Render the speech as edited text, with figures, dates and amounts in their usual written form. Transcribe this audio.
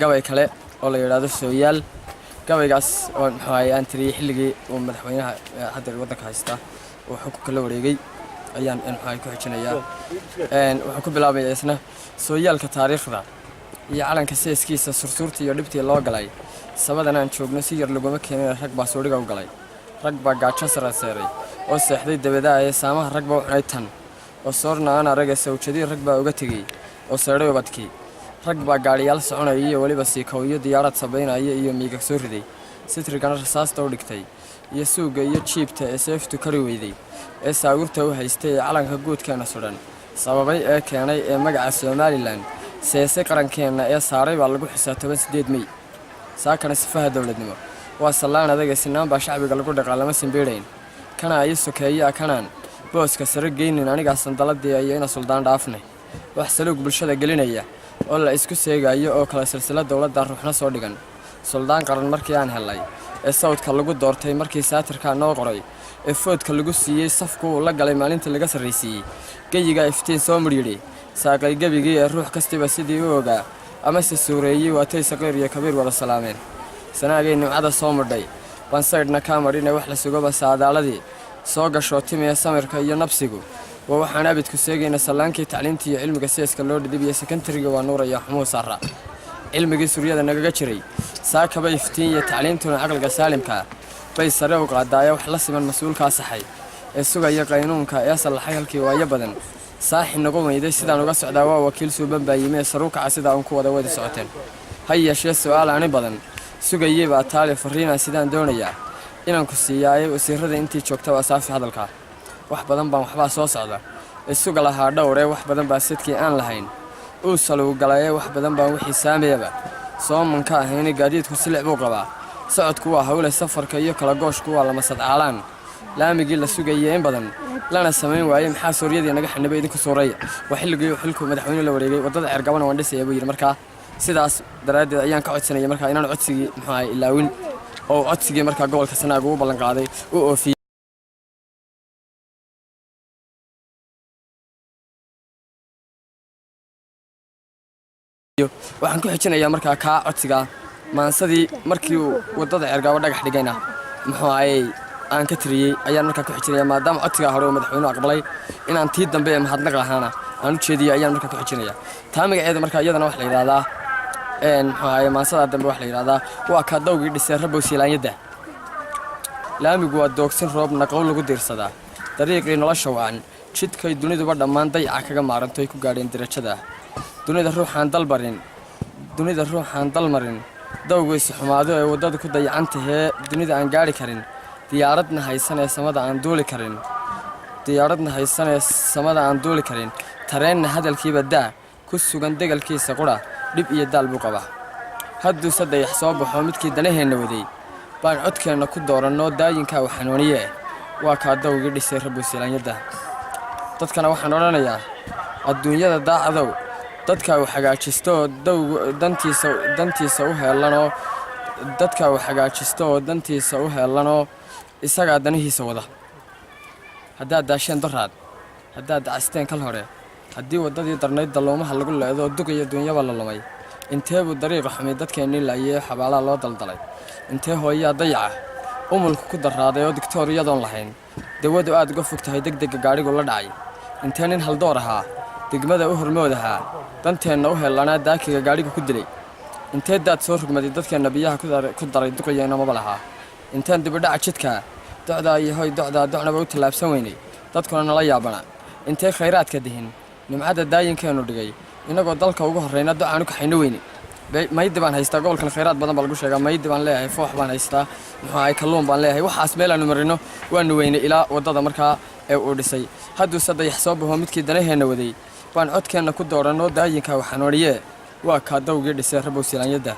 Gabay kale oo la yidhaahdo Sooyaal, gabaygaas oo muxuu ahay aan tiriyey xilligii uu madaxweynaha hadda waddanka haysta uu xukunka la wareegay ayaan muxuu ahay ku xijinayaa. Wuxuu ku bilaabaya isna: sooyaalka taariikhda iyo calanka seeskiisa, sursuurtii iyo dhibtii loo galay, sabadan aan joogno si yar laguma keenin. Rag baa suudhiga u galay, rag baa gaajo saraseeray oo seexday dabadaa ee saamaha, rag baa u cunay tan oo soorna aan arage sawjadii, rag baa uga tegey oo seedhay ubadkii, rag baa gaadhiyaal soconaya iyo weliba siikow iyo diyaarad sabaynaya iyo miigag soo riday, sitrigana rasaasta u dhigtay iyo suugga iyo jiibta ee seeftu kari weyday ee saawirta u haystay ee calanka guudkeenna sudhan sababay ee keenay ee magaca Somaliland seesay qarankeenna ee saaray baa lagu xusaa 18 Mey. Saakana sifaha dowladnimo waa sallaan adaga, sinaan baa shacbiga lagu dhaqaa, lama simbiidhayn kana ayo sokeeyaa kanaan booska sare geynin. Anigaa sandaladii iyo ina suldaan dhaafnay, wax saluug bulshada gelinaya oo la isku seegayo oo kala silsila dowladda ruuxna soo dhigan. Suldaan qaran markii aan helay ee sawdka lagu doortay, markii saatirkaa noo qoray ee foodka lagu siiyey, safku uu la galay maalintii laga sarraysiiyey, geyigaa iftiin soo mudhyidhi saaqay gebigii ee ruux kastiba sidii u ogaa amase suureeyey, waatay saqiir iyo kabiir wada salaameen. Sanaagay nimcada soo mudhay bansaydhna kaa madhine, wax la sugoba saadaaladii soo gashoo timiya samirka iyo nabsigu waa waxaan abidku seegayna. Sallaankii tacliintii iyo cilmiga seeska loo dhidibiyo sekondariga waa nuuraya xumuu saara, cilmigii suryada nagaga jiray saakaba iftiin iyo tacliintuna caqliga saalimkaa bay sare u qaadaaye. Wax la siman mas-uulkaa saxay ee sugaya qaynuunka ee sallaxay halkii waayo badan saaxi noqon weyday, sidaan uga socdaa waa wakiil suuban baa yimi ee saruukaca sidaa uun ku wada wadi socoteen. Ha yeeshee su'aal ani badan sugayey baa taale, farriinaa sidaan doonayaa inaan ku siiyaaye wasiirada intii joogta waa saafi hadalkaa. Wax badan baan waxbaa soo socda ee suga lahaa dhowree, wax badan baa sidkii aan lahayn uu saluw galaye, wax badan baan wixii saamayaba sooman ka ahayni. Gaadiidku silic buu qabaa, socodku waa hawle, safarka iyo kala gooshku waa lama sadcaalaan. Laamigii la sugayay in badan lana samayn waayey, maxaa suuryadii naga xanibay? Idinku suuraya. Waa xilligii xilku madaxweyne la wareegay. Waddada Ceergabana waan dhisaya buu yidhi. Markaa sidaas daraaddeed ayaan ka codsanaya markaa inaan codsigii muxuu ahay ilaawin oo codsigii markaa gobolka Sanaag ugu ballan qaaday u oofiyey. Waxaan ku xijinayaa markaa kaa codsigaa maansadii markii uu waddada Ceergaabo dhagax dhigayna muxuu ahayey aan ka tiriyey ayaan markaa ku xijinaya, maadaama codsigaa hore uu madaxweynuhu aqbalay, inaan tii dambe ee mahadnaq lahaana aan u jeediyo ayaan markaa ku xijinaya. Taa magaceeda markaa iyadana wax la yidhahdaa muxuu ahaye maansadaa dambe wax la yidhahdaa waa kaa dawgii dhisay rabow siilaanyadda. Laamigu waa doogsin roob naqow lagu diirsadaa, dariiqii nolosha wacan, jidkay duniduba dhammaan dayaca kaga maarantoy ku gaadheen derajada. Dunida ruuxaan dalbarin, dunida ruuxaan dalmarin dawgiisu xumaado ee waddadu ku dayacan tahee, dunida aan gaadhi karin, diyaaradna haysanee samada aan duuli karin, diyaaradna haysanee samada aan duuli karin, tareenna hadalkiiba daa ku sugan degalkiisa qudha, dhib iyo daal buu qabaa. Hadduuse dayax soo baxo midkii danaheenna waday baan codkeenna ku doorannoo daayinkaa u xanuuniye, waa kaa dawgii dhisay rabbow silaanyadda. Dadkana waxaan odhanayaa adduunyada daacadow, dadka uu hagaajisto oo dawgu dantiisa u heellanoo, dadka uu hagaajisto oo dantiisa u heellanoo isagaa danihiisa wada. Haddaad daasheen doraad, haddaad dacasteen kal hore, haddii waddadii darnayd dalluumaha lagu leedo oo dug iyo duunyaba la lumay, intee buu dariiqa xumay dadkeennii laayey xabaalaha loo daldalay? Intee hooyaa dayaca umulku ku darraaday oo digtoor iyadoon lahayn dawadu aad uga fog tahay degdegga gaadhigu la dhacay? Intee nin haldoor ahaa, degmada u hormood ahaa, danteenna u heellanaa daakiga gaadhigu ku dilay? Intee daad soo rugmaday dadkeenna biyaha ku daray duqayeenna maba lahaa? Inteen dibidhaca jidkaa docdaa iyo hoy docdaa docnaba u tallaabsan weynay, dadkuna nala yaabana? Intee khayraadka dihin nimcadda daayinkeennu dhigay innagoo dalka ugu horrayna docaanu kaxayno weyne? Maydi baan haystaa, gobolkan khayraad badan baa lagu sheegaa. Maydi baan leeyahay, foox baan haystaa, muxuu ahay kalluun baan leeyahay. Waxaas meelaanu marino waanu weynay ilaa waddada markaa ee uu dhisay. Hadduuse dayax soo baxo midkii danaheenna waday baan codkeenna ku doorannoo daayinkaa waxanoodhiyee, waa kaa dawgii dhisay rabow silaanyadda.